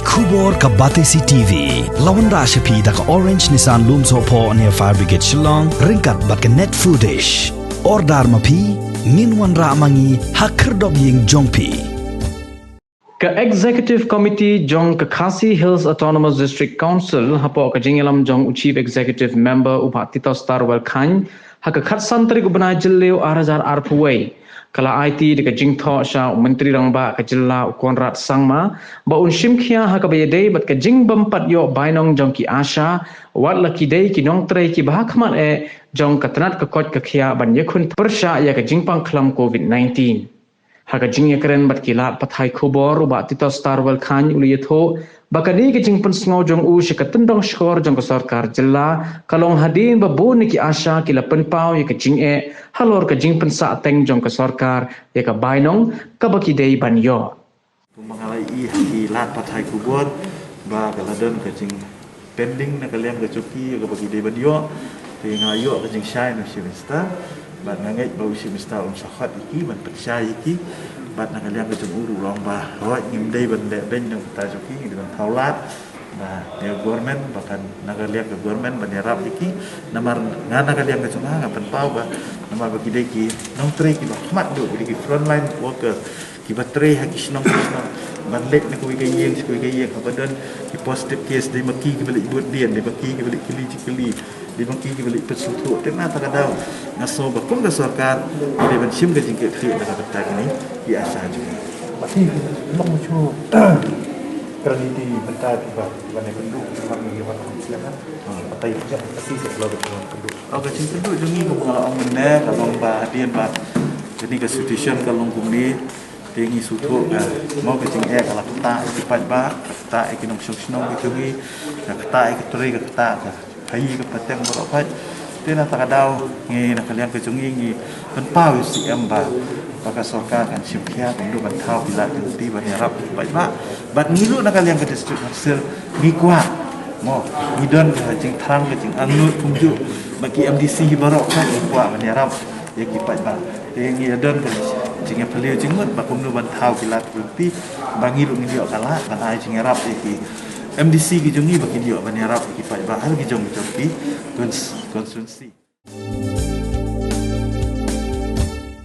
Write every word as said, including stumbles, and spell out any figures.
Khubor ka Batesi T V la wanrah sha phi da ka Orange Nissan Lumsohphoh near Fire Brigade Shillong ryngkat bad ka Net Foodish. Order ma phi, ngin wanrah ma ngi ha khyrdop ïing jong phi. Ka Executive Committee jong ka Khasi Hills Autonomous District Council hapoh ka jingïalam jong u Chief Executive Member u Bah Titosstarwell Chyne ha ka khatsan tarik u bnai Jylliew ar hajar arphew wei ka la aiti da ka jingthoh sha u Myntri Rangbah ka jylla u Conrad Sangma ba un shim khia ha kaba ïadei bad ka jingbym pat ïoh bainong jong ki ASHA wat la ki dei ki nongtrei kiba ha khmat eh jong ka tnat ka koit ka khiah ban ïakhun pyrshah ïa ka jingpang khlam Covid nineteen. Ha ka jingïakren bad ki lad pathai khubor u Bah Titosstarwell Chyne u la ïathuh ba kane ka jingpynsngew jong u sha ka tyndong shkor jong ka sorkar jylla ka long hadien ba bun na ki ASHA ki la pynpaw ïa ka jingeh halor ka jingpynsah teng jong ka sorkar ïa ka bainong kaba ki dei ban ïoh. Kumba nga la ïohi ha ki lad pathai khubor ba ka la don ka jing pending na ka liang ka jong ki kaba ki dei ban ïoh. Te nga ïoh ka jingshai na u Chief Minister bad nga ngeit ba u Chief Minister un sa khot ïa ki ban pynshai ïa ki bad na ka liang ka jong u ruh long ba hooid ngim dei ban leh beiñ na ka bynta jong ki, ngi dei ban thaw lad ba ïa government ba kan na ka liang ka government ban ïarap ïa ki. Namar nga na ka liang ka jong nga nga pynpaw ba namar ba ki dei ki nongtrei kiba khmat duh, ki dei ki frontline worker kiba trei ha ki shnong ki shnong ban leit na kawei ka ïing sha kawei ka ïing haba don ki positive case, dei ma ki kiba leit bud dien, dei ma ki kiba leit kylli jingkylli, dei ma ki kiba leit pynsngewthuh. Te na kata ka daw nga sngew ba kum ka sorkar ki dei ban shim ka jingkitkhlieh na ka bynta kine ki ASHA jong ngi. Ba ki long shu kren ïa ki bynta kiba ban ïakynduh kiba ban ïa ban siang kan. Ba tai phi ka si se lo ka jingkynduh. Oh, ka jingkynduh jong ngi kumba nga la ong mynne ka long ba hadien ba kane ka situation ka long kumne. Te ngi sngewthuh ka mo ka jingeh ka la ktah ïa ki paidbah, ka ktah ïa ki nongshong shnong ki jong ngi, ka ktah ïa ka trei, ka ktah ka phaïi ka pateng baroh pat. Te na kata ka daw ngi na ka liang ka jong ngi ngi pynpaw ïa u CM ba ba ka sorkar kan shim khia kumno ban thaw ki lad ki lynti ban ïarap ïa ki paidbah. Bad ngi ruh na ka liang ka District Council ngi kwah mo ngi don ka jingthrang ka jingangnud kumjuh bad ki MDC hi baroh pat ngi kwah ban ïarap ïa ki paidbah. Te ngi ïa don ka jingïapylliew jingmut ba kumno ban thaw ki lad ki lynti ba ngi ruh ngin ïoh ka lad ban ai jingïarap ïa ki MDC ki jong ngi ba kin ïoh ban ïarap ïa ki paidbah ha ki jong ki jong ki cons- constituency.